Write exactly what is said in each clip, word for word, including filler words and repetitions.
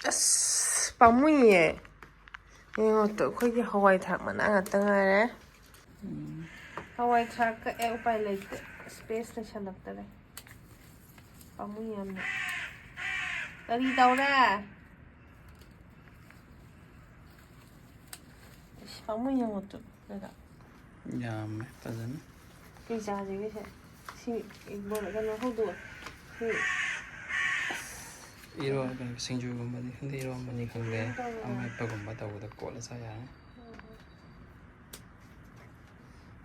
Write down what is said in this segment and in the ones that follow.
ꯑꯁ, ꯄꯥꯝꯃꯨꯏꯌꯦ꯫ ꯌꯦꯡꯉꯣ ꯇꯨ, ꯑꯩꯈꯣꯏꯒꯤ ꯍꯋꯥꯏ ꯊ꯭ꯔꯥꯛ ꯃꯅꯥ ꯉꯥꯛꯇ ꯉꯥꯏꯔꯦ꯫ ꯍꯋꯥꯏ ꯊ꯭ꯔꯥꯛ ꯀꯛꯑꯦ, ꯎꯄꯥꯏ ꯂꯩꯇꯦ꯫ ꯏꯁꯄꯦꯁ ꯂꯩꯁꯜꯂꯛꯇꯔꯦ꯫ ꯄꯥꯝꯃꯨꯏ ꯌꯥꯝꯅ꯫ ꯀꯔꯤ ꯇꯧꯔꯦ? ꯏꯁ, ꯄꯥꯝꯃꯨꯏ ꯌꯦꯡꯉꯣ ꯇꯨ꯫ ꯀꯩꯅꯣ? ꯌꯥꯝꯃꯦ ꯐꯖꯅ꯫ ꯀꯩ ꯆꯥꯁꯤꯒꯦ ꯁꯦ? ꯁꯤ ꯕꯣꯔ-, ꯀꯩꯅꯣ ꯍꯧꯗꯣꯛꯑꯣ꯫ ꯁꯤ ꯏꯔꯣ-, ꯀꯩꯅꯣ, ꯁꯤꯡꯖꯨꯒꯨꯝꯕꯅꯤ ꯈꯪꯗꯦ, ꯏꯔꯣꯝꯕꯅꯤ ꯈꯪꯗꯦ, ꯀꯩꯅꯣ ꯇꯧꯔꯣ꯫ ꯑꯃꯦꯠꯄꯒꯨꯝꯕ ꯇꯧꯕꯗ ꯀꯣꯠꯂ ꯆꯥ ꯌꯥꯔꯅꯤ꯫ ꯎꯝ꯫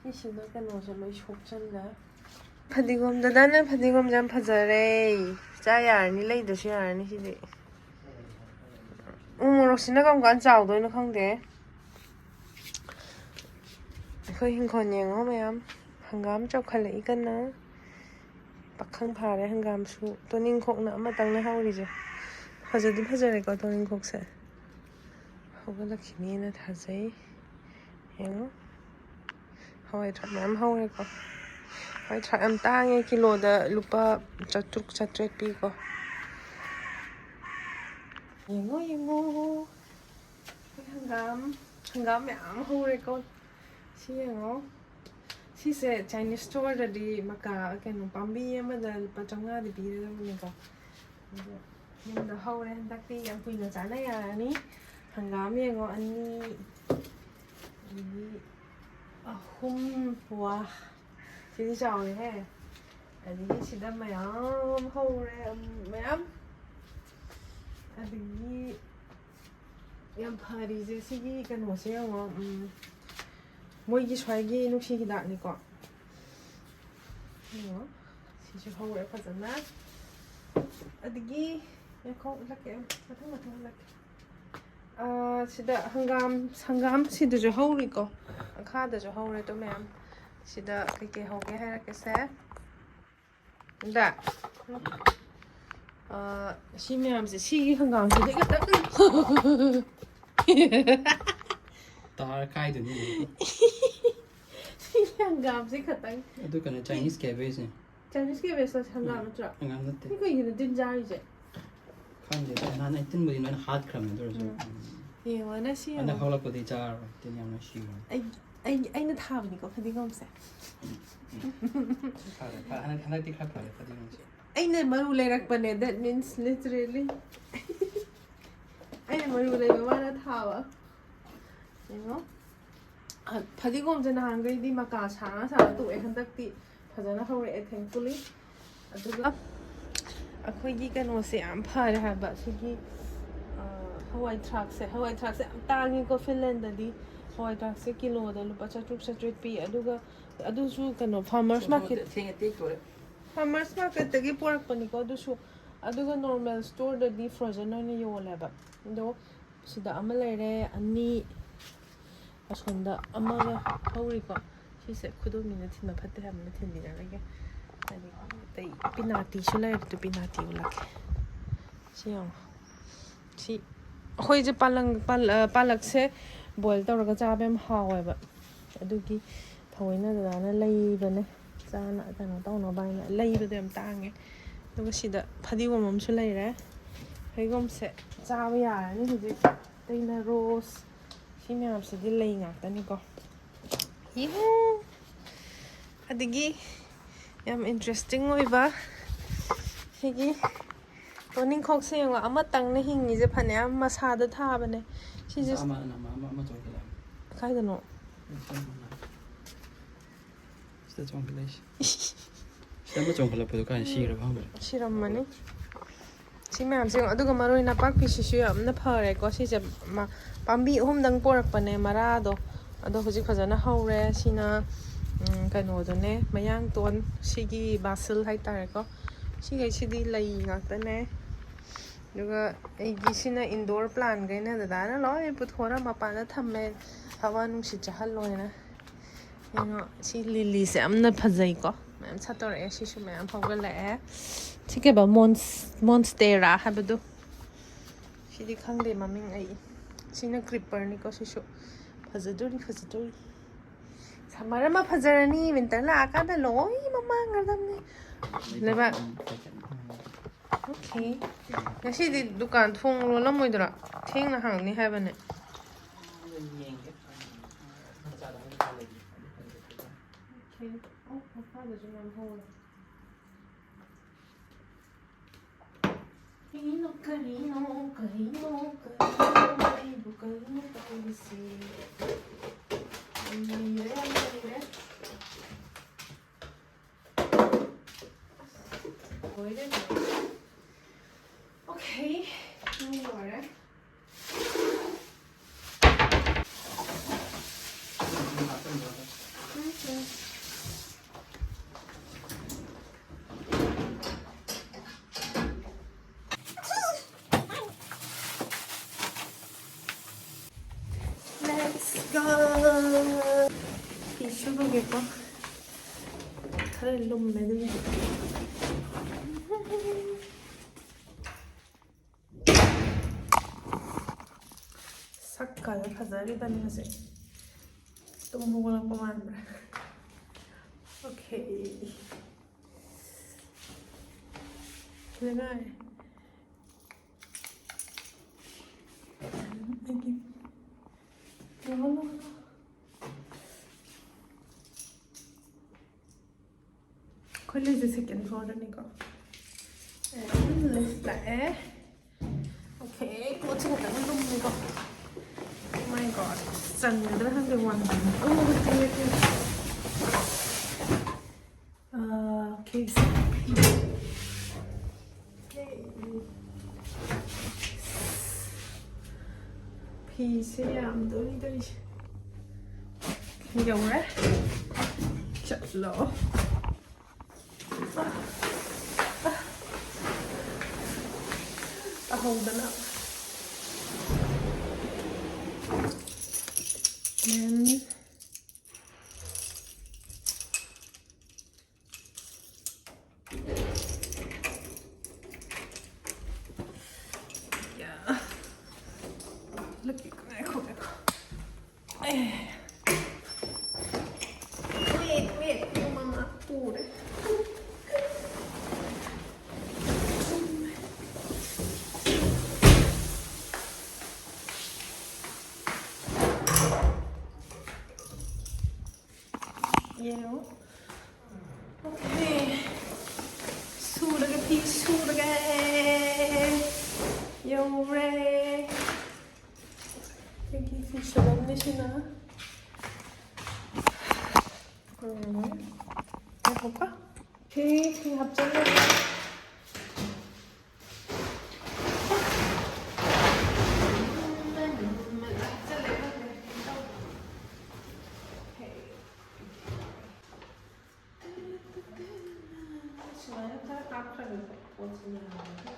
ꯁꯤꯁꯤꯅ ꯀꯩꯅꯣꯁꯦ ꯂꯣꯏ ꯁꯣꯛꯆꯜꯂꯦ꯫ ꯐꯗꯤꯒꯣꯝ, ꯗꯗꯥꯅ ꯐꯗꯤꯒꯣꯝꯁꯦ ꯌꯥꯝ ꯐꯖꯔꯦ꯫ ꯆꯥ ꯌꯥꯔꯅꯤ, ꯂꯩꯗ꯭ꯔꯁꯨ ꯌꯥꯔꯅꯤ ꯁꯤꯗꯤ꯫ ꯎ ꯃꯣꯔꯣꯛꯁꯤꯅ ꯀꯔꯝ ꯀꯥꯟꯗ ꯆꯥꯎꯗꯣꯏꯅꯣ ꯈꯪꯗꯦ꯫ ꯑꯩꯈꯣꯏ ꯍꯤꯡꯈꯣꯜ ꯌꯦꯡꯉꯣ ꯃꯌꯥꯝ꯫ ꯍꯪꯒꯥꯝ ꯆꯥꯎꯈꯠꯂꯛꯏ ꯀꯟꯅ꯫ ꯄꯥꯈꯪ ꯐꯥꯔꯦ ꯍꯪꯒꯥꯝꯁꯨ꯫ ꯇꯣꯅꯤꯡꯈꯣꯛꯅ ꯑꯃꯇꯪꯅꯦ ꯍꯧꯔꯤꯁꯦ꯫ ꯐꯖꯗꯤ ꯐꯖꯔꯦꯀꯣ ꯇꯣꯅꯤꯡꯈꯣꯛꯁꯦ꯫ ꯍꯧꯒꯠꯂꯛꯈꯤꯅꯤꯅ ꯊꯥꯖꯩ꯫ ꯌꯦꯡꯉꯣ꯫ ꯍꯋꯥꯏ ꯊ꯭ꯔꯥꯛ ꯃꯌꯥꯝ ꯍꯧꯔꯦꯀꯣ꯫ ꯍꯋꯥꯏ ꯊ꯭ꯔꯥꯛ ꯌꯥꯝ ꯇꯥꯡꯉꯦ, ꯀꯤꯂꯣꯗ ꯂꯨꯄꯥ ꯆꯥꯇ꯭ꯔꯨꯛ ꯆꯥꯇ꯭ꯔꯦꯠ ꯄꯤꯀꯣ꯫ ꯌꯦꯡꯉꯣ, ꯌꯦꯡꯉꯣ꯫ ꯑꯩꯈꯣꯏ ꯍꯪꯒꯥꯝ, ꯍꯪꯒꯥꯝ ꯃꯌꯥꯝ ꯍꯧꯔꯦꯀꯣ꯫ ꯁꯤ ꯌꯦꯡꯉꯣ꯫ ꯁꯤꯁꯦ Chinese storeꯗꯗꯤ ꯃꯀꯥ, ꯀꯩꯅꯣ, ꯄꯥꯝꯕꯤ ꯑꯃꯗ ꯂꯨꯄꯥ ꯆꯥꯝꯃꯉꯥꯗꯤ ꯄꯤꯔꯗꯕꯅꯦꯀꯣ꯫ ꯑꯗꯣ ꯌꯨꯝꯗ ꯍꯧꯔꯦ ꯍꯟꯗꯛꯇꯤ, ꯌꯥꯝ ꯀꯨꯏꯅ ꯆꯥꯅ ꯌꯥꯔꯅꯤ꯫ ꯍꯪꯒꯥꯝ ꯌꯦꯡꯉꯣ, ꯑꯅꯤ, ꯑꯗꯒꯤ ꯑꯍꯨꯝ, ꯋꯥ, ꯁꯤꯗꯤ ꯆꯥꯎꯔꯦꯍꯦ꯫ ꯑꯗꯒꯤ ꯁꯤꯗ ꯃꯌꯥꯝ ꯍꯧꯔꯦ, ꯎꯝ, ꯃꯌꯥꯝ꯫ ꯑꯗꯒꯤ ꯌꯥꯝ ꯐꯔꯤꯁꯦ ꯁꯤꯒꯤ ꯀꯩꯅꯣꯁꯦ ꯌꯦꯡꯉꯣ, ꯎꯝ, ꯃꯣꯏꯒꯤ ꯁ꯭ꯋꯥꯏꯒꯤ ꯅꯨꯡꯁꯤ ꯍꯤꯗꯥꯛꯅꯤꯀꯣ꯫ ꯌꯦꯡꯉꯣ, ꯁꯤꯁꯨ ꯍꯧꯔꯦ ꯐꯖꯅ꯫ ꯑꯗꯒꯤ, ꯉꯥꯏꯈꯣ, ꯎꯠꯂꯛꯀꯦ, ꯃꯊꯪ ꯃꯊꯪ ꯎꯠꯂꯛꯀꯦ꯫ ꯑꯥ, ꯁꯤꯗ ꯍꯪꯒꯥꯝ, ꯍꯪꯒꯥꯝ ꯁꯤꯗꯁꯨ ꯍꯧꯔꯤꯀꯣ, ꯃꯈꯥꯗꯁꯨ ꯍꯧꯔꯦ ꯑꯗꯨ ꯃꯌꯥꯝ꯫ ꯁꯤꯗ ꯀꯩꯀꯩ ꯍꯧꯒꯦ ꯍꯥꯏꯔꯛꯀꯦꯁꯦ꯫ ꯗꯥ, ꯑꯥ, ꯁꯤ ꯃꯌꯥꯝꯁꯦ, ꯁꯤꯒꯤ ꯍꯪꯒꯥꯝꯁꯤꯗꯤ ꯈꯤꯇꯪ ꯇꯥꯔ ꯀꯥꯏꯗꯨꯅꯤ꯫ ꯁꯤꯒꯤ ꯍꯪꯒꯥꯝꯁꯦ ꯈꯇꯪ꯫ ꯑꯗꯨ ꯀꯩꯅꯣ, Chinese cabbageꯅꯦ꯫ Chinese cabbage ꯍꯪꯒꯥꯝ ꯅꯠꯇ꯭ꯔꯣ? ꯍꯪꯒꯥꯝ ꯅꯠꯇꯦ꯫ ꯁꯤ ꯀꯩꯒꯤꯅꯣ ꯇꯤꯟ ꯆꯥꯔꯤꯁꯦ? ꯈꯪꯗꯦ, ꯅꯍꯥꯟ ꯑꯩ ꯇꯤꯟꯕꯨꯗꯤ ꯅꯣꯏꯅ ꯍꯥꯠꯈ꯭ꯔꯕꯅꯦ, ꯑꯗꯨ ꯑꯣꯏꯔꯁꯨ ꯎꯝ꯫ ꯌꯦꯡꯉꯣꯅ ꯁꯤ ꯍꯟꯗꯛ ꯌꯦꯡꯉꯣ꯫ ꯍꯧꯂꯛꯄꯗꯤ ꯆꯥꯔꯔꯣꯏ, ꯇꯤꯟ ꯌꯥꯝꯅ ꯁꯤꯈ꯭ꯔꯕꯅꯤ꯫ ꯑꯩ ꯑꯩ ꯑꯩꯅ ꯊꯥꯕꯅꯤꯀꯣ ꯐꯗꯤꯒꯣꯝꯁꯦ꯫ ꯐꯔꯦ, ꯐꯔꯦ, ꯍꯟꯗꯛ ꯍꯟꯗꯛꯇꯤ ꯈꯔ ꯐꯔꯦ ꯐꯗꯤꯒꯣꯝꯁꯦ꯫ ꯑꯩꯅ ꯃꯔꯨ ꯂꯩꯔꯛꯄꯅꯦ, that means literally ꯑꯩꯅ ꯃꯔꯨ ꯂꯩꯕ ꯃꯥꯅ ꯊꯥꯕ꯫ ꯌꯦꯡꯉꯣ꯫ ꯑ, ꯐꯗꯤꯒꯣꯝꯁꯦ ꯅꯍꯥꯟꯈꯩꯗꯤ ꯃꯀꯥ ꯁꯥꯡꯉ ꯁꯥꯡꯉ ꯇꯣꯛꯑꯦ, ꯍꯟꯗꯛꯇꯤ ꯐꯖꯅ ꯍꯧꯔꯛꯑꯦ, thankfully꯫ ꯑꯗꯨꯒ ꯑꯩꯈꯣꯏꯒꯤ ꯀꯩꯅꯣꯁꯦ ꯌꯥꯝ ꯐꯔꯦ ꯍꯥꯏꯕ, ꯁꯤꯒꯤ ꯑ, ꯍꯋꯥꯏ ꯊ꯭ꯔꯥꯛꯁꯦ꯫ ꯍꯋꯥꯏ ꯊ꯭ꯔꯥꯛꯁꯦ ꯌꯥꯝ ꯇꯥꯡꯉꯤꯀꯣ ꯐꯤꯟꯂꯦꯟꯗꯗꯤ꯫ ꯍꯋꯥꯏ ꯊ꯭ꯔꯥꯛꯁꯦ ꯀꯤꯂꯣꯗ ꯂꯨꯄꯥ ꯆꯥꯇ꯭ꯔꯨꯛ ꯆꯥꯇ꯭ꯔꯦꯠ ꯄꯤ꯫ ꯑꯗꯨꯒ ꯑꯗꯨꯁꯨ ꯀꯩꯅꯣ farmers market, ꯊꯦꯡꯉꯦ, ꯇꯦꯛꯇꯣꯔꯦ꯫ farmers marketꯇꯒꯤ ꯄꯨꯔꯛꯄꯅꯤꯀꯣ ꯑꯗꯨꯁꯨ꯫ ꯑꯗꯨꯒ normal storeꯗꯗꯤ frozen ꯑꯣꯏꯅ ꯌꯣꯜꯂꯦꯕ꯫ ꯑꯗꯣ ꯁꯤꯗ ꯑꯃ ꯂꯩꯔꯦ, ꯑꯅꯤ ꯑꯁꯣꯝꯗ ꯑꯃꯒ ꯍꯧꯔꯤꯀꯣ꯫ ꯁꯤꯁꯦ ꯈꯨꯗꯣꯝꯕꯤꯅ ꯊꯤꯟꯕ ꯐꯠꯇꯦ ꯍꯥꯏꯕꯅ ꯊꯤꯟꯕꯤꯔꯔꯣꯏꯒꯦ꯫ ꯍꯥꯏꯗꯤ ꯑꯇꯩ ꯄꯤꯅꯥꯇꯤꯁꯨ ꯂꯩꯔꯦ, ꯑꯗꯨ ꯄꯤꯅꯥꯇꯤ ꯎꯠꯂꯛꯀꯦ꯫ ꯁꯤ ꯌꯦꯡꯉꯣ꯫ ꯁꯤ ꯑꯩꯈꯣꯏꯁꯦ ꯄꯥꯂꯪ-, ꯄꯥꯜ-, ꯑ, ꯄꯥꯂꯛꯁꯦ boil ꯇꯧꯔꯒ ꯆꯥꯕ ꯌꯥꯝ ꯍꯥꯎꯋꯦꯕ꯫ ꯑꯗꯨꯒꯤ ꯊꯑꯣꯏꯅ ꯗꯗꯥꯅ ꯂꯩꯕꯅꯦ꯫ ꯆꯥꯅ ꯀꯩꯅꯣ ꯇꯧꯅꯕ ꯍꯥꯏꯅ ꯂꯩꯕꯗꯣ ꯌꯥꯝ ꯇꯥꯡꯉꯦ꯫ ꯑꯗꯨꯒ ꯁꯤꯗ ꯐꯗꯤꯒꯣꯝ ꯑꯃꯁꯨ ꯂꯩꯔꯦ꯫ ꯐꯗꯤꯒꯣꯝꯁꯦ ꯆꯥꯕ ꯌꯥꯔꯅꯤ ꯍꯧꯖꯤꯛ꯫ ꯑꯇꯩꯅ rose꯫ ꯁꯤ ꯃꯌꯥꯝꯁꯤꯗꯤ ꯂꯩ ꯉꯥꯛꯇꯅꯤꯀꯣ꯫ ꯌꯦꯡꯉꯨ꯫ ꯑꯗꯒꯤ ꯌꯥꯝ interesting ꯑꯣꯏꯕ ꯁꯤꯒꯤ ꯇꯣꯅꯤꯡꯈꯣꯛꯁꯦ ꯌꯦꯡꯉꯣ, ꯑꯃꯇꯪꯅ ꯍꯤꯡꯉꯤꯁꯦ ꯐꯅꯌꯥꯝ ꯃꯁꯥꯗ ꯊꯥꯕꯅꯦ꯫ ꯁꯤꯁꯦ ꯑꯃ, ꯑꯃ, ꯑꯃ, ꯑꯃ ꯆꯣꯡꯈꯠꯂꯛꯑꯦ꯫ ꯀꯥꯏꯗꯅꯣ? ꯁꯤꯗ ꯆꯣꯡꯈꯠꯂꯛꯏꯁꯦ꯫ ꯁꯤꯗ ꯑꯃ ꯆꯣꯡꯈꯠꯂꯛꯄꯗꯣ ꯀꯥꯏ ꯁꯤꯈ꯭ꯔꯕ ꯈꯪꯗ꯭ꯔꯦ꯫ ꯁꯤꯔꯝꯃꯅꯤ꯫ ꯁꯤ ꯃꯌꯥꯝꯁꯦ ꯌꯦꯡꯉꯣ꯫ ꯑꯗꯨꯒ ꯃꯔꯣꯏ ꯅꯄꯥꯛꯄꯤꯁꯤꯁꯨ ꯌꯥꯝꯅ ꯐꯔꯦꯀꯣ꯫ ꯁꯤꯁꯦ ꯃ-, ꯄꯥꯝꯕꯤ ꯑꯍꯨꯝꯗꯪ ꯄꯣꯔꯛꯄꯅꯦ ꯃꯔꯥꯗꯣ꯫ ꯑꯗꯣ ꯍꯧꯖꯤꯛ ꯐꯖꯅ ꯍꯧꯔꯦ꯫ ꯁꯤꯅ, ꯎꯝ, ꯀꯩꯅꯣꯗꯨꯅꯦ, ꯃꯌꯥꯡꯇꯣꯟ, ꯁꯤꯒꯤ basil ꯍꯥꯏꯇꯥꯔꯦꯀꯣ꯫ ꯁꯤꯈꯩꯁꯤꯗꯤ ꯂꯩ ꯉꯥꯛꯇꯅꯦ꯫ ꯑꯗꯨꯒ ꯑꯩꯒꯤ ꯁꯤꯅ indoor plantꯈꯩꯅ ꯗꯗꯥꯅ ꯂꯣꯏ ꯄꯨꯊꯣꯔ ꯃꯄꯥꯟꯗ ꯊꯝꯃꯦ, ꯍꯋꯥ ꯅꯨꯡꯁꯤꯠ ꯆꯥꯍꯜꯂꯣꯏꯅ꯫ ꯀꯩꯅꯣ, ꯁꯤ lilyꯁꯦ ꯌꯥꯝꯅ ꯐꯖꯩꯀꯣ, ꯃꯌꯥꯝ ꯁꯥꯠꯇꯣꯔꯛꯑꯦ꯫ ꯁꯤꯁꯨ ꯃꯌꯥꯝ ꯍꯧꯒꯠꯂꯛꯑꯦ꯫ ꯁꯤ ꯀꯩꯕ, ꯃꯣꯟꯁ-, monstera ꯍꯥꯏꯕꯗꯣ꯫ ꯁꯤꯗꯤ ꯈꯪꯗꯦ ꯃꯃꯤꯡ ꯑꯩ꯫ ꯁꯤꯅ creeperꯅꯤꯀꯣ꯫ ꯁꯤꯁꯨ ꯐꯖꯗꯣꯔꯤ, ꯐꯖꯗꯣꯔꯤ꯫ Summer ꯑꯃ ꯐꯖꯔꯅꯤ, winter ꯂꯥꯛꯑꯀꯥꯟꯗ ꯂꯣꯏꯅꯃꯛ ꯃꯥꯡꯈ꯭ꯔꯗꯕꯅꯤ꯫ ꯂꯩꯕꯥꯛ꯫ Okay. ꯉꯁꯤꯗꯤ ꯗꯨꯀꯥꯟ ꯊꯣꯡ ꯂꯣꯜꯂꯝꯃꯣꯏꯗ꯭ꯔꯣ? ꯊꯦꯡꯅ ꯍꯥꯡꯅꯤ ꯍꯥꯏꯕꯅꯦ꯫ ꯌꯦꯡꯒꯦ꯫ ꯃꯆꯥꯗ ꯍꯪꯉꯛꯑ ꯂꯩꯕꯅꯦ꯫ Okay. ꯑꯣ, ꯃꯈꯥꯗꯁꯨ ꯃꯌꯥꯝ ꯍꯧꯔꯦ꯫ ꯀꯔꯤꯅꯣ, ꯀꯔꯤꯅꯣ, ꯀꯔꯤꯅꯣ, ꯀꯔꯤꯅꯣ, ꯑꯩꯕꯨ ꯀꯔꯤꯅꯣ ꯇꯧꯔꯤꯁꯦ? ꯌꯥꯝ ꯅꯩꯔꯦ, ꯌꯥꯝ ꯅꯩꯔꯦ꯫ ꯂꯣꯏꯔꯦ, ꯂꯣꯏꯔꯦ꯫ Okay, ꯂꯣꯏꯔꯦ꯫ Let's go. ꯐꯤ ꯁꯨꯔꯨꯒꯦꯀꯣ꯫ ꯈꯔ ꯂꯨꯝꯃꯦ ꯑꯗꯨꯒꯤ꯫ ꯁꯛꯀꯁꯦ ꯐꯖꯔꯤꯕꯅꯤ ꯍꯧꯖꯤꯛ꯫ ꯇꯨꯝ ꯍꯧꯒꯠꯂꯛꯄ ꯃꯥꯟꯕ꯭ꯔꯥ? Okay. ꯁꯤꯗ ꯉꯥꯏꯔꯦ꯫ ꯑꯩꯒꯤ ꯑꯩꯈꯣꯏ ꯂꯩꯁꯦ second floorꯗꯅꯤꯀꯣ꯫ And lift ꯂꯥꯛꯑꯦ꯫ Okay, ꯄꯣꯠꯁꯦ ꯈꯤꯇꯪ ꯂꯨꯝꯃꯤꯀꯣ꯫ Oh my God, ꯆꯟꯒꯗ꯭ꯔꯥ ꯈꯪꯗꯦ, ꯋꯥꯟ꯫ Oh, okay, okay. ꯑꯥ, okay, so ꯐꯤꯁꯦ ꯌꯥꯝꯗꯣꯔꯤ ꯇꯧꯔꯤꯁꯦ꯫ ꯌꯧꯔꯦ꯫ ꯆꯠꯂꯣ꯫ ꯇꯥꯍꯧꯗꯅ꯫ And yeah. Look, ꯉꯥꯏꯈꯣ, ꯉꯥꯏꯈꯣ꯫ ꯑꯦ꯫ Wait, wait, ꯃꯃꯥ ꯄꯨꯔꯦ꯫ ꯌꯦꯡꯉꯣ꯫ Okay. ꯁꯨꯔꯒ ꯐꯤ ꯁꯨꯔꯒꯦ꯫ ꯌꯧꯔꯦ꯫ ꯑꯩꯒꯤ ꯐꯤ ꯁꯨꯐꯝꯅꯤ ꯁꯤꯅ꯫ ꯎꯝ꯫ ꯉꯥꯏꯈꯣꯀꯣ꯫ ꯐꯤ, ꯐꯤ ꯍꯥꯞꯆꯜꯂꯒꯦ꯫ ꯁꯨꯃꯥꯏꯅ ꯈꯔ ꯀꯥꯞꯈ꯭ꯔꯒꯦꯀꯣ, ꯄꯣꯠꯁꯦ ꯌꯥꯝꯃꯦꯕ꯫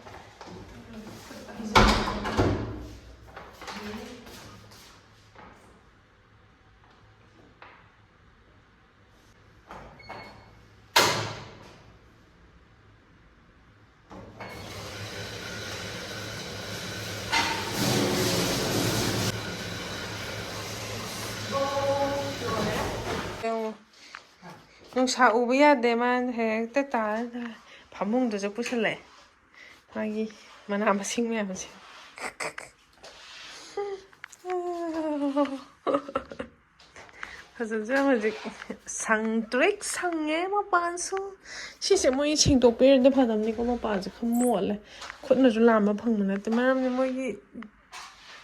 ꯌꯦꯡꯉꯣ꯫ ꯅꯨꯡꯁꯥ ꯎꯕ ꯌꯥꯗꯦ, ꯃꯥꯅ ꯍꯦꯛꯇ ꯇꯥꯔ ꯐꯃꯨꯡꯗꯨꯁꯨ ꯄꯨꯁꯜꯂꯛꯑꯦ꯫ ꯃꯥꯒꯤ ꯃꯅꯥ ꯃꯁꯤꯡ ꯃꯌꯥꯝꯁꯦ꯫ ꯐꯖꯗ꯭ꯔꯥ ꯍꯧꯖꯤꯛ? ꯁꯪ ꯇ꯭ꯔꯤꯛ ꯁꯪꯉꯦ ꯃꯄꯥꯟꯁꯨ꯫ ꯁꯤꯁꯦ ꯃꯣꯏ ꯁꯦꯡꯗꯣꯛꯄꯤꯔꯗꯤ ꯐꯗꯝꯅꯤꯀꯣ, ꯃꯄꯥꯟꯁꯦ ꯈꯔ ꯃꯣꯠꯂꯦ꯫ ꯈꯨꯠꯅꯁꯨ ꯂꯥꯝꯕ ꯐꯪꯕ ꯅꯠꯇꯦ, ꯃꯔꯝꯗꯤ ꯃꯣꯏꯒꯤ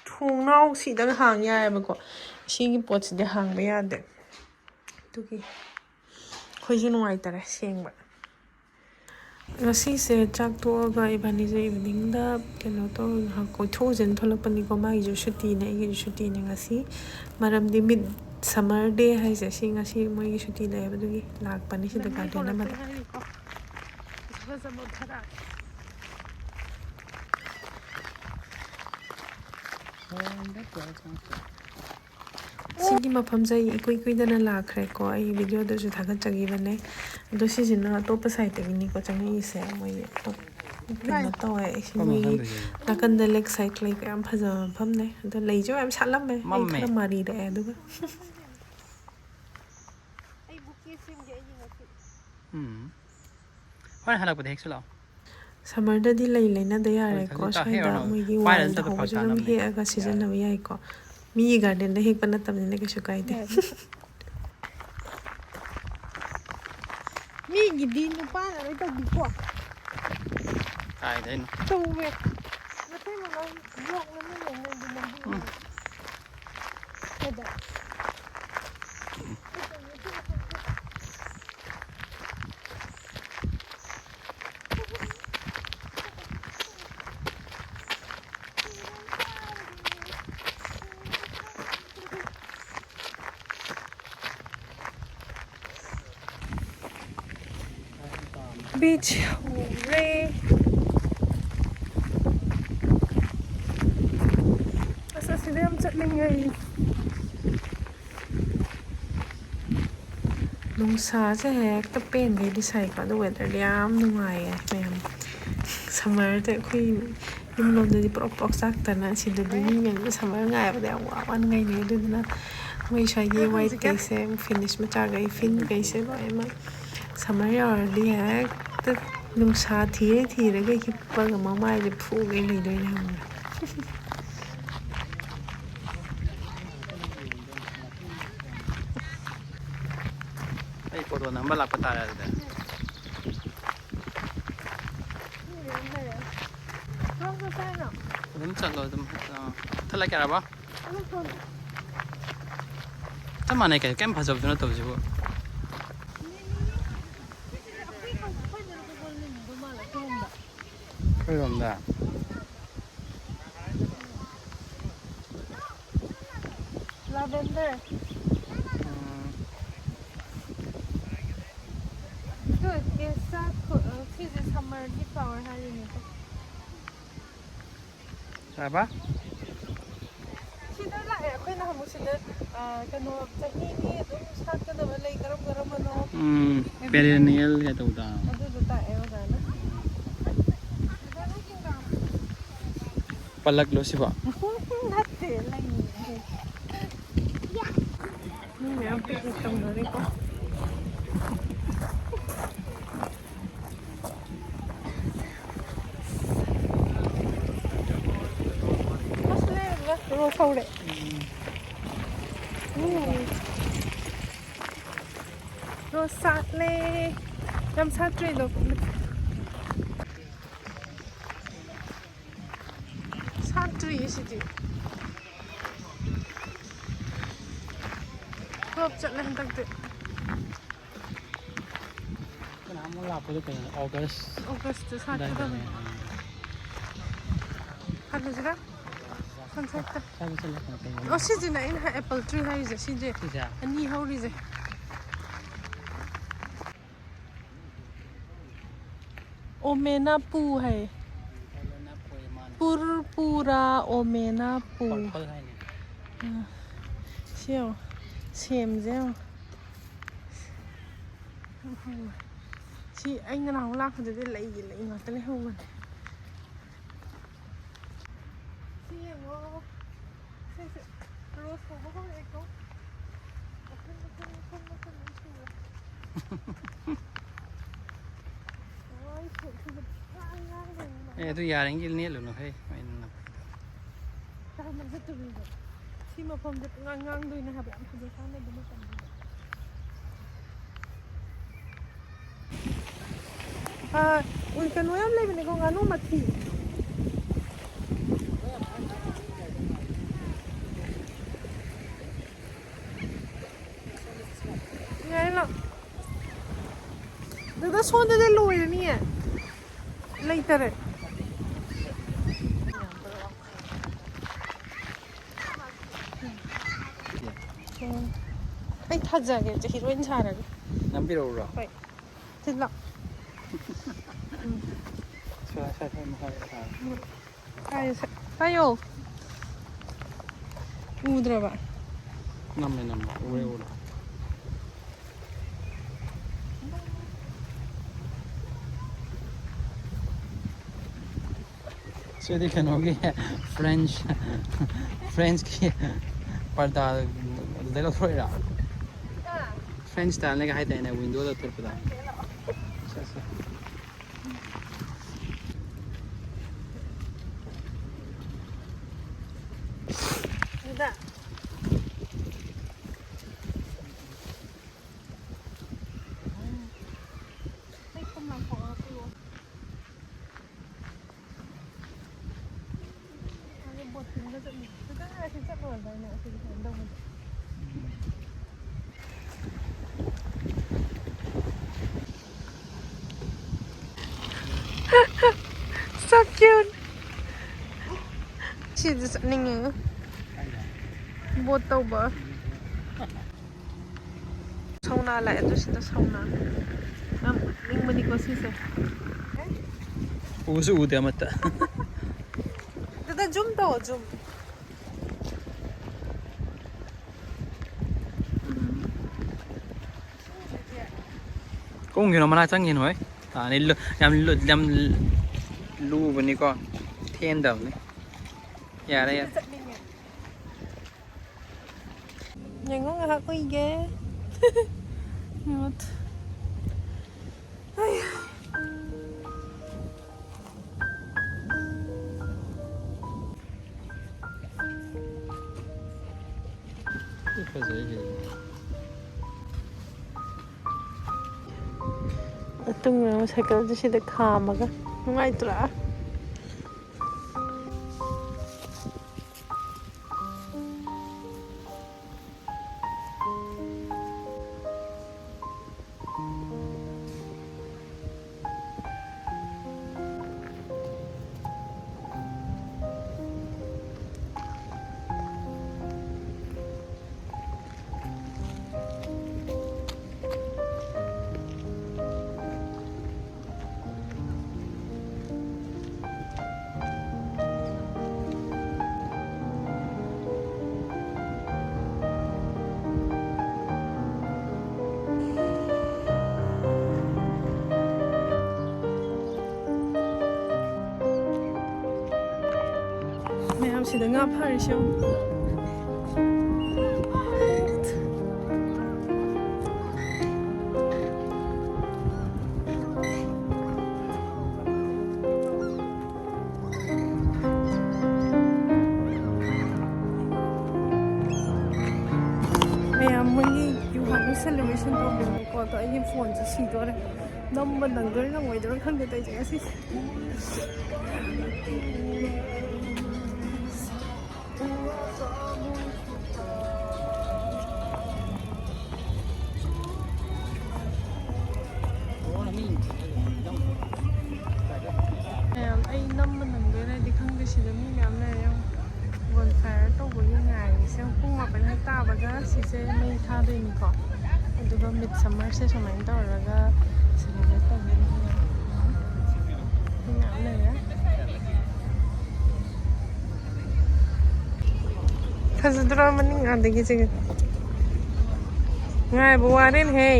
ꯊꯣꯡꯅꯥꯎ ꯁꯤꯗꯪ ꯍꯥꯡ ꯌꯥꯏꯑꯕꯀꯣ, ꯁꯤꯒꯤ ꯄꯣꯠꯁꯤꯗꯤ ꯍꯥꯡꯕ ꯌꯥꯗꯦ꯫ ꯑꯗꯨꯒꯤ ꯑꯩꯈꯣꯏꯁꯨ ꯅꯨꯡꯉꯥꯏꯇꯔꯦ ꯁꯦꯡꯕ꯫ ꯉꯁꯤꯁꯦ ꯆꯥꯛ ꯇꯣꯛꯑꯒ ꯏꯕꯥꯅꯤꯁꯦ ꯏꯚꯤꯅꯤꯡꯗ ꯀꯩꯅꯣ ꯇꯧꯔ ꯉꯥꯏꯍꯥꯛ ꯀꯣꯏꯊꯣꯛꯎꯁꯦꯅ ꯊꯣꯛꯂꯛꯄꯅꯤꯀꯣ꯫ ꯃꯥꯒꯤꯁꯨ ꯁꯨꯇꯤꯅꯦ, ꯑꯩꯒꯤꯁꯨ ꯁꯨꯇꯤꯅꯦ ꯉꯁꯤ꯫ ꯃꯔꯝꯗꯤ ꯃꯤꯠ ꯁꯝꯃꯔ ꯗꯦ ꯍꯥꯏꯁꯦ ꯁꯤ ꯉꯁꯤ ꯃꯣꯏꯒꯤ ꯁꯨꯇꯤ ꯂꯩꯌꯦꯕ, ꯑꯗꯨꯒꯤ ꯂꯥꯛꯄꯅꯤ ꯁꯤꯗ ꯒꯥꯔꯗꯦꯟ ꯑꯃꯗ꯫ ꯁꯤꯒꯤ ꯃꯐꯝꯁꯦ ꯑꯩ ꯏꯀꯨꯏ ꯀꯨꯏꯗꯅ ꯂꯥꯛꯈ꯭ꯔꯦꯀꯣ, ꯑꯩ ꯚꯤꯗꯤꯑꯣꯗꯁꯨ ꯊꯥꯒꯠꯆꯈꯤꯕꯅꯦ꯫ ꯑꯗꯣ ꯁꯤꯁꯤꯅ ꯑꯇꯣꯞꯄ ꯁꯥꯏꯠꯇꯒꯤꯅꯤꯀꯣ ꯆꯪꯉꯛꯏꯁꯦ꯫ ꯃꯣꯏ ꯑꯇꯣꯞ-, ꯀꯩꯅꯣ ꯇꯧꯋꯦ, ꯑꯩꯁꯤ ꯃꯣꯏꯒꯤ ꯅꯥꯀꯟꯗ ꯂꯦꯛ ꯁꯥꯏꯠ ꯂꯩꯀꯣ, ꯌꯥꯝ ꯐꯖꯕ ꯃꯐꯝꯅꯦ꯫ ꯑꯗꯣ ꯂꯩꯁꯨ ꯌꯥꯝ ꯁꯥꯠꯂꯝꯃꯦ, ꯑꯩ ꯃꯝꯃꯦ꯫ ꯈꯔ ꯃꯥꯔꯤꯔꯛꯑꯦ ꯑꯗꯨꯒ꯫ ꯑꯩ ꯕꯨꯀꯦ ꯁꯦꯝꯒꯦ ꯑꯩꯒꯤ ꯉꯁꯤ꯫ ꯎꯝ꯫ ꯍꯣꯔꯦꯟ ꯍꯜꯂꯛꯄꯗ ꯍꯦꯛꯁꯤ ꯂꯥꯛꯑꯣ꯫ ꯁꯝꯃꯔꯗꯗꯤ ꯂꯩ ꯂꯩꯅꯗ ꯌꯥꯔꯦꯀꯣ꯫ ꯍꯧꯖꯤꯛ ꯍꯦꯛ ꯁ꯭ꯋꯥꯏꯗ ꯑꯣꯏꯔꯣ꯫ ꯃꯣꯏꯒꯤ ꯄꯥꯏꯔ ꯋꯥꯏꯜꯗ ꯆꯠꯄ ꯐꯔꯛ ꯍꯧꯕꯁꯨ ꯑꯗꯨꯝ ꯇꯥꯅꯕꯅꯦ꯫ ꯍꯦꯛꯑꯒ ꯌꯥꯔꯦ꯫ ꯁꯤꯖꯤꯟꯅꯕ ꯌꯥꯏꯀꯣ꯫ ꯃꯤꯒꯤ ꯒꯥꯔꯗꯦꯟꯗ ꯍꯦꯛꯄ ꯅꯠꯇꯕꯅꯤꯅ ꯀꯩꯁꯨ ꯀꯥꯏꯗꯦ꯫ ꯌꯥꯏ꯫ ꯃꯤꯒꯤꯗꯤ ꯅꯨꯄꯥꯅ ꯂꯣꯏ ꯇꯧꯕꯤꯀꯣ꯫ ꯀꯥꯏꯗꯩꯅꯣ? ꯇꯧꯋꯦ꯫ ꯃꯇꯩ ꯃꯅꯥꯎ ꯌꯣꯛꯅ ꯃꯤ ꯂꯩꯅꯗꯤ ꯂꯝꯕꯤ ꯎꯝ꯫ ꯀꯩꯗꯧ? Beach ꯎꯔꯦ꯫ ꯑꯁ, ꯑꯁꯤꯗ ꯌꯥꯝ ꯆꯠꯅꯤꯡꯉꯦ ꯑꯩ꯫ ꯅꯨꯡꯁꯥꯁꯦ ꯍꯦꯛꯇ ꯄꯦꯟꯒꯩꯗꯤ ꯁꯥꯏꯀꯣ, ꯑꯗꯣ weatherꯗꯤ ꯌꯥꯝ ꯅꯨꯡꯉꯥꯏꯌꯦ ꯃꯌꯥꯝ꯫ Summerꯁꯦ ꯑꯩꯈꯣꯏ ꯌꯨꯝꯂꯣꯝꯗꯗꯤ ꯄ꯭ꯔꯣꯛ ꯄ꯭ꯔꯣꯛ ꯆꯥꯛꯇꯅ, ꯁꯤꯗꯗꯤ ꯃꯤ ꯃꯌꯥꯝꯅ summer ꯉꯥꯏꯕꯗ ꯌꯥꯝ ꯋꯥ ꯋꯥꯅ ꯉꯥꯏꯅꯩ꯫ ꯑꯗꯨꯗꯨꯅ ꯃꯣꯏ ꯁ꯭ꯋꯥꯏꯒꯤ ꯍꯣꯏ, ꯍꯧꯖꯤꯛꯀꯤ whiteꯈꯩꯁꯦ, Finnish ꯃꯆꯥꯈꯩ, Finnꯈꯩꯁꯦ ꯂꯣꯏꯅꯃꯛ summer ꯌꯧꯔꯗꯤ ꯍꯦꯛꯇ ꯅꯨꯡꯁꯥ ꯊꯤꯔ ꯊꯤꯔꯒ ꯍꯤꯞꯄꯒ ꯃꯃꯥꯏꯁꯦ ꯐꯨꯒꯩ ꯂꯩꯗꯣꯏꯅꯦ ꯈꯪꯕ꯭ꯔꯥ? ꯑꯩ photo ꯅꯝꯕ ꯂꯥꯛꯄ ꯇꯥꯔꯦ ꯑꯗꯨꯗꯤ꯫ ꯑꯗꯨꯝ ꯆꯠꯂꯣ ꯑꯗꯨꯝ꯫ ꯑꯥ꯫ ꯊꯠꯂꯛꯀꯦ ꯍꯥꯏꯔꯕ? ꯆꯞ ꯃꯥꯟꯅꯩ ꯀꯩꯅꯣ, ꯀꯩꯝ ꯐꯖꯕꯁꯨ ꯅꯠꯇꯕꯁꯤꯕꯨ꯫ ꯑꯩꯈꯣꯏꯔꯣꯝꯗ꯫ Lavender꯫ ꯎꯝ꯫ ꯑꯗꯨ ꯑꯣꯏꯔꯗꯤ ꯁꯤꯁꯦ summerꯒꯤ flower ꯍꯥꯏꯔꯤꯅꯦꯀꯣ꯫ ꯀꯩ ꯍꯥꯏꯕ? ꯁꯤꯗ ꯂꯥꯛꯑꯦ ꯑꯩꯈꯣꯏ ꯅꯍꯥꯟꯃꯨꯛ ꯁꯤꯗ, ꯑ, ꯀꯩꯅꯣ, ꯆꯍꯤꯒꯤ ꯑꯗꯨꯝ ꯁꯥꯠꯀꯗꯕ ꯂꯩ ꯀꯔꯝ ꯀꯔꯝꯕꯅꯣ? ꯎꯝ, perennial ꯀꯥꯏ ꯇꯧꯕꯗꯣ꯫ ꯑꯗꯨꯗꯣ ꯇꯥꯛꯑꯦ ꯑꯣꯖꯥꯅ꯫ ꯄꯜꯂꯛꯂꯣ ꯁꯤꯕꯣ? ꯅꯠꯇꯦ, ꯂꯩꯅꯦ꯫ ꯃꯤ ꯃꯌꯥꯝ picnic ꯇꯧꯅꯔꯤꯀꯣ꯫ ꯑꯁ, ꯂꯩꯔꯝꯃꯦ꯫ Rose ꯍꯧꯔꯦ꯫ ꯎꯝ꯫ Rose ꯁꯥꯠꯂꯦ꯫ ꯌꯥꯝ ꯁꯥꯠꯇ꯭ꯔꯦꯗꯣ꯫ ꯁꯥꯠꯇ꯭ꯔꯤꯌꯦ ꯁꯤꯗꯤ꯫ ꯐ꯭ꯂꯣꯞ ꯆꯠꯂꯦ ꯍꯟꯗꯛꯇꯤ꯫ ꯀꯅꯥꯃꯨꯛ ꯂꯥꯛꯄꯗꯣ ꯀꯩꯅꯣ, ꯑꯣꯒꯁ ꯑꯣꯒꯁꯇ ꯑꯗꯥꯏꯗꯅꯦ꯫ ꯁꯥꯠꯀꯗꯕꯅꯤ꯫ ꯍꯜꯂꯁꯤꯔ? ꯁꯟꯁꯦꯠꯇ꯫ ꯁ꯭ꯋꯥꯏꯗ ꯆꯠꯂꯒ ꯀꯩꯅꯣ꯫ ꯑꯣ, ꯁꯤꯁꯤꯅꯦ ꯑꯩꯅ ꯍꯥꯏ ꯑꯦꯄꯜ ꯇ꯭ꯔꯤ ꯍꯥꯏꯔꯤꯁꯦ꯫ ꯁꯤꯁꯦ ꯁꯤꯁꯦ? ꯑꯅꯤ ꯍꯧꯔꯤꯁꯦ꯫ ꯑꯣꯃꯦꯅꯥ ꯄꯨ ꯍꯥꯏ꯫ ꯄꯨꯔ ꯄꯨꯔꯥ ꯑꯣꯃꯦꯅꯥ ꯄꯨ꯫ ꯄꯔꯄꯜ ꯍꯥꯏꯅꯦ꯫ ꯑ, ꯁꯤ ꯌꯦꯡꯉꯣ꯫ ꯁꯦꯝꯁꯦ ꯌꯦꯡꯉꯣ꯫ ꯌꯥꯝ ꯍꯧꯋꯦ꯫ ꯁꯤ ꯑꯩ ꯉꯔꯥꯡ ꯂꯥꯛꯄꯗꯗꯤ ꯂꯩꯒꯤ ꯂꯩ ꯉꯥꯛꯇ ꯂꯩꯍꯧꯕꯅꯦ꯫ ꯁꯤ ꯌꯦꯡꯉꯣ꯫ ꯁꯤꯁꯦ ꯔꯣꯁ ꯍꯧꯕ ꯍꯧꯔꯛꯑꯦꯀꯣ꯫ ꯃꯈꯜ, ꯃꯈꯜ, ꯃꯈꯜ, ꯃꯈꯜ ꯂꯣꯏ ꯁꯨꯔꯦ꯫ ꯂꯣꯏ ꯁꯨ-, ꯁꯨꯕ ꯄꯨꯡꯉꯥꯡ ꯉꯥꯡꯗꯣꯏꯅꯤ ꯃꯥꯅ꯫ ꯑꯦ, ꯑꯗꯨ ꯌꯥꯔꯤꯉꯩ ꯅꯦꯠꯂꯨꯅꯨ ꯍꯦ, ꯃꯩ ꯅꯨꯡꯉꯥꯏꯇꯦ꯫ ꯀꯔꯝꯕ ꯆꯠꯇꯣꯔꯤꯅꯣ? ꯁꯤ ꯃꯐꯝꯁꯦ ꯄꯨꯡꯉꯥꯡ ꯉꯥꯡꯗꯣꯏꯅꯦ ꯍꯥꯏꯕ, ꯌꯥꯝ ꯐꯖ ꯆꯥꯅꯕ ꯃꯇꯝꯗꯨꯗ꯫ ꯑꯥ, ꯎꯏ, ꯀꯩꯅꯣ ꯌꯥꯝ ꯂꯩꯕꯅꯦꯀꯣ, ꯉꯥꯅꯨ ꯃꯊꯤ꯫ ꯉꯥꯏ ꯂꯥꯛ-, ꯗꯥꯗꯥ, ꯁꯣꯝꯗꯗꯤ ꯂꯣꯏꯔꯅꯤꯌꯦ꯫ ꯂꯩꯇꯔꯦ꯫ ꯎꯝ꯫ ꯑꯩ ꯊꯥꯖꯒꯦ, ꯍꯧꯖꯤꯛ ꯍꯤꯔꯣꯏꯟ ꯁꯥꯔꯒꯦ꯫ ꯅꯝꯕꯤꯔꯛꯎꯔꯣ? ꯍꯣꯏ꯫ ꯊꯤꯜꯂꯣ꯫ ꯎꯝ꯫ ꯁ꯭ꯋꯥꯏ, ꯁ꯭ꯋꯥꯏ, ꯁ꯭ꯋꯥꯏ ꯃꯈꯥꯗ ꯊꯥꯔꯣ꯫ ꯎꯝ꯫ ꯄꯥꯏꯌꯣ, ꯁꯦ-, ꯄꯥꯏꯌꯣ꯫ ꯎꯗ꯭ꯔꯕ? ꯅꯝꯃꯦ, ꯅꯝꯃꯦ꯫ ꯎꯔꯦ, ꯎꯔꯦ꯫ ꯁꯤꯗꯤ ꯀꯩꯅꯣꯒꯤ ꯐ꯭ꯔꯦꯟꯁ, ꯐ꯭ꯔꯦꯟꯁꯀꯤ ꯄꯔꯗꯥ ꯑꯗꯨꯗꯩ ꯂꯧꯊꯣꯔꯛꯏꯔꯥ? ꯐ꯭ꯔꯦꯟꯁ ꯁ꯭ꯇꯥꯏꯜꯅꯦꯒ ꯍꯥꯏꯗꯥꯏꯅꯦ, ꯋꯤꯟꯗꯣꯗ ꯊꯣꯛꯄꯗ꯫ ꯁꯦ, ꯁꯦ꯫ ꯗꯥ꯫ ꯋꯥꯛꯀꯤꯡꯒ ꯆꯠꯂꯤ꯫ ꯈꯤꯇꯪ ꯉꯥꯏꯔꯗꯤ ꯆꯠꯂꯨꯔꯗꯥꯏꯅꯦ ꯑꯁꯤꯗꯤ ꯀꯩꯅꯣ ꯇꯧꯕꯗꯣ꯫ So cute. ꯁꯤꯗ ꯆꯠꯅꯤꯡꯉꯦ꯫ ꯕꯣꯠ ꯇꯧꯕ꯫ ꯁꯧꯅꯥ ꯂꯥꯛꯑꯦ, ꯑꯗꯨ ꯁꯤꯗ ꯁꯧꯅꯥ꯫ ꯌꯥꯝ ꯎꯠꯅꯤꯡꯕꯅꯤꯀꯣ ꯁꯤꯁꯦ꯫ ꯎꯁꯨ ꯎꯗꯦ ꯑꯃꯠꯇ꯫ ꯑꯗꯨꯗ zoom ꯇꯧꯑꯣ, zoom꯫ ꯎꯝ꯫ ꯀꯨꯝꯒꯤꯅꯣ ꯃꯅꯥꯛ ꯆꯪꯒꯤꯅꯣ ꯍꯣꯏ꯫ ꯇꯥꯅꯤ ꯂꯨ-, ꯌꯥꯝ ꯂꯨ-, ꯌꯥꯝ ꯂꯨꯕꯅꯤꯀꯣ꯫ ꯊꯦꯟꯗꯕꯅꯤ꯫ ꯌꯥꯔꯦ, ꯌꯥꯔꯦ꯫ ꯆꯠꯅꯤꯡꯉꯦ꯫ ꯌꯦꯡꯉꯣ ꯉꯥꯏꯍꯥꯛ ꯎꯏꯒꯦ꯫ ꯌꯦꯡꯉꯣ꯫ ꯑꯩ꯫ ꯐꯖꯩ ꯀꯩꯅꯣ꯫ ꯃꯇꯨꯡ ꯑꯃ ꯁꯥꯏꯀꯜꯁꯦ ꯁꯤꯗ ꯈꯥꯝꯃꯒ ꯅꯨꯡꯉꯥꯏꯇ꯭ꯔꯥ? ꯃꯌꯥꯝꯁꯤꯗ ꯉꯥ ꯐꯥꯔꯤꯁꯦ ꯌꯦꯡꯉꯨ꯫ ꯃꯌꯥꯝ ꯃꯣꯏꯒꯤ ꯌꯨꯍꯥꯔ celebration ꯇꯧꯕꯤꯕꯀꯣ, ꯑꯗꯣ ꯑꯩꯒꯤ ꯐꯣꯟꯁꯦ ꯁꯤꯗꯣꯔꯦ꯫ ꯅꯝꯕ ꯅꯪꯗꯣꯏꯔꯥ ꯅꯪꯉꯣꯏꯗꯣꯏꯔꯥ ꯈꯪꯗꯦ ꯇꯧꯔꯤꯁꯦ ꯉꯁꯤꯁꯦ꯫ ꯍꯦꯛ ꯇꯥꯕꯒ ꯁꯤꯁꯦ ꯃꯩ ꯊꯥꯗꯣꯏꯅꯤꯀꯣ꯫ ꯑꯗꯨꯒ ꯃꯤꯠ ꯁꯝꯃꯔꯁꯦ ꯁꯨꯃꯥꯏꯅ ꯇꯧꯔꯒ ꯁꯦꯂꯦꯕ꯭ꯔꯦꯠ ꯇꯧꯗꯣꯏꯅꯤ꯫ ꯃꯤ ꯃꯌꯥꯝ ꯂꯩꯔꯦ꯫ ꯐꯖꯗ꯭ꯔꯣ ꯃꯅꯤꯡ ꯑꯥꯗꯒꯤ ꯆꯤꯡ? ꯉꯥꯏꯕ ꯋꯥꯔꯦꯅꯦꯍꯦ꯫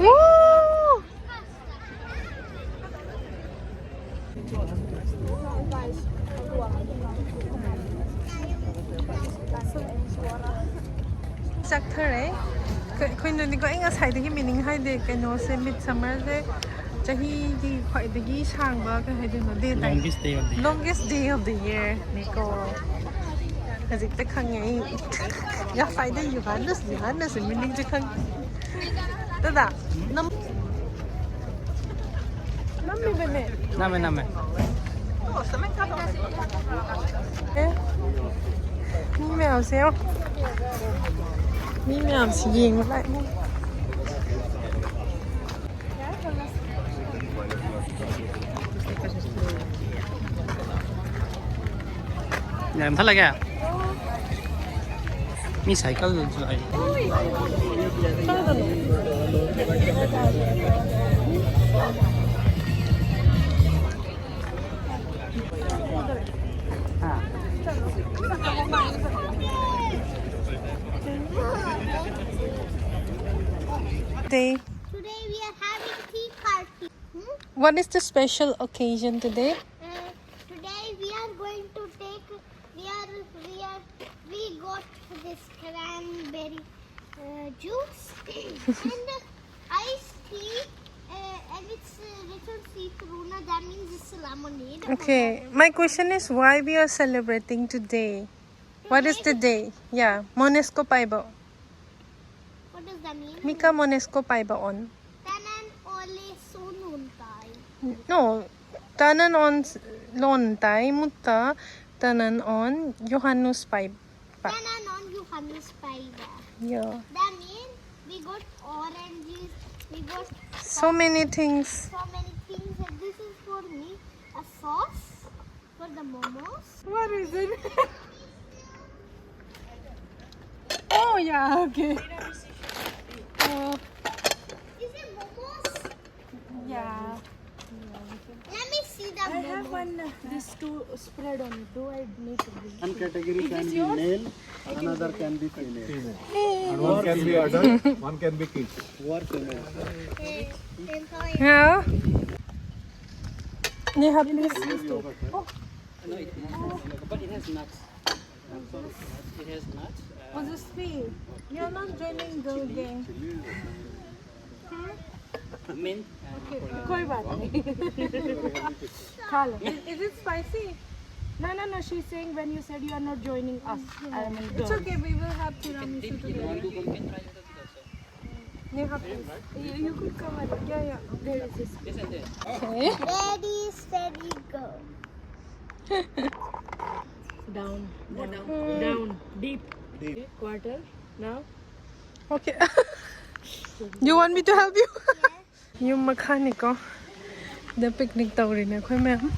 ꯋꯨ! ꯆꯥꯛꯊꯔꯦ꯫ ꯑꯩꯈꯣꯏꯅꯗꯤꯀꯣ, ꯑꯩ ꯉꯁꯥꯏꯗꯒꯤ ꯃꯤꯅꯤꯡ ꯍꯥꯏꯗꯦ꯫ ꯀꯩꯅꯣꯁꯦ, ꯃꯤꯠ ꯁꯝꯃꯔꯁꯦ ꯆꯍꯤꯒꯤ ꯈ꯭ꯋꯥꯏꯗꯒꯤ ꯁꯥꯡꯕ, ꯀꯩ ꯍꯥꯏꯗꯣꯏꯅꯣ, ꯗꯦ time. Longest day of the year. Longest day of the year ꯅꯤꯀꯣ꯫ ꯍꯧꯖꯤꯛꯇ ꯈꯪꯉꯦ ꯑꯩ꯫ ꯉꯁꯥꯏꯗꯩ ꯌꯨꯍꯥꯟꯅꯁ, ꯌꯨꯍꯥꯟꯅꯁ ꯃꯤꯅꯤꯡꯁꯦ ꯈꯪꯉꯦ꯫ ꯗꯥꯗꯥ, ꯅꯝ-, ꯅꯝꯃꯤꯕꯅꯦ꯫ ꯅꯝꯃꯦ, ꯅꯝꯃꯦ꯫ ꯑꯦ, ꯃꯤ ꯃꯌꯥꯝꯁꯦ ꯌꯦꯡꯉꯣ꯫ ꯃꯤ ꯃꯌꯥꯝꯁꯤ ꯌꯦꯡꯕ ꯂꯥꯛꯏ꯫ ꯌꯥꯝ ꯊꯠꯂꯒꯦ꯫ ꯃꯤ ꯁꯥꯏꯀꯜ ꯂꯥꯛꯏ꯫ Day. Today we are having tea party. Hmm? What is the special occasion today? Uh, today we are going to take, we are, we are, we got this cranberry, uh, juice and iced tea, uh, and it's a little see-through. Now that means it's a lemonade. Okay, my question is, why we are celebrating today? What is the day? Yeah, Monesko Paibo. What does that mean? Mika Monesko Paibo on. Tanan ole sonuntai. No, tanan on s-, lontai, mutta tanan on Johannes Paiba. Tanan on Johannes Paiba. Yeah. That means we got oranges, we got so many things. So many things. And this is for me, a sauce. The momos? What is it? Oh, yeah, okay. Oh, is it momos? Yeah. Let me see the I have momos. One, uh, this two spread on it. Do I need to bring? One category is can this be yours? Male, another can be female. And one can be adult, one can be kid. Who are female? Hey, same color. Yeah. They have this. Oh. No, it, it has, but it has nuts. It has nuts. Uh, oh, this free. You're not joining girl gang. Hmm? Mint. Okay, कोई बात नहीं. खा लो. Is, is it spicy? No, no, no. She's saying when you said you are not joining us, I am in. It's girls. Okay. We will have tiramisu together. You have this. You, you could cover it. Yeah, yeah. There is this. Yes, and there. Okay. Ready, steady, go. Down, down, down, deep. Deep. Quarter. Now. Okay. You want me to help you? ꯌꯨꯝ ꯃꯈꯥꯅꯤꯀꯣ. ꯗ picnic ꯇꯧꯔꯤꯅꯦ ꯑꯩꯈꯣꯏ ꯃꯌꯥꯝ.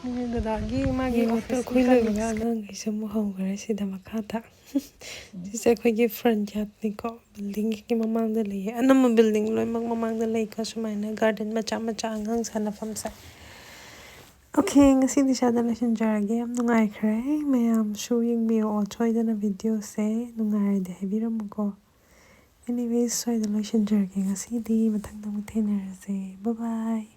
ꯃꯣꯏ ꯗꯗꯥꯒꯤ ꯃꯥꯒꯤ ꯃꯤ auto office ꯈꯨꯏ ꯂꯣꯏꯕꯒ colleagues. ꯑꯉꯥꯡꯈꯩꯁꯨ ꯑꯃꯨꯛ ꯍꯧꯈ꯭ꯔꯦ ꯁꯤꯗ ꯃꯈꯥꯗ. ꯁꯤꯁꯦ ꯑꯩꯈꯣꯏꯒꯤ front yardꯅꯤꯀꯣ. Buildingꯒꯤ ꯃꯃꯥꯡꯗ ꯂꯩꯌꯦ. ꯑꯅꯝꯕ building ꯂꯣꯏꯅꯃꯛ ꯃꯃꯥꯡꯗ ꯂꯩꯀꯣ, ꯁꯨꯃꯥꯏꯅ garden ꯃꯆꯥ ꯃꯆꯥ ꯑꯉꯥꯡ ꯁꯥꯟꯅꯐꯝꯁꯦ. Okay, ꯉꯁꯤꯗꯤ ꯁ꯭ꯋꯥꯏꯗ ꯂꯣꯏꯁꯤꯟꯖꯔꯒꯦ. ꯌꯥꯝ ꯅꯨꯡꯉꯥꯏꯈ꯭ꯔꯦ꯫ ꯃꯌꯥꯝꯁꯨ ꯌꯦꯡꯕꯤꯔꯛꯑꯣ ꯁꯣꯏꯗꯅ videoꯁꯦ꯫ ꯅꯨꯡꯉꯥꯏꯔꯗꯤ ꯍꯥꯏꯕꯤꯔꯝꯃꯨꯀꯣ꯫ Anyways, ꯁ꯭ꯋꯥꯏꯗ ꯂꯣꯏꯁꯤꯟꯖꯔꯒꯦ ꯉꯁꯤꯒꯤꯗꯤ꯫ ꯃꯊꯪꯗ ꯑꯃꯨꯛ ꯊꯦꯡꯅꯔꯁꯦ꯫ Bye bye.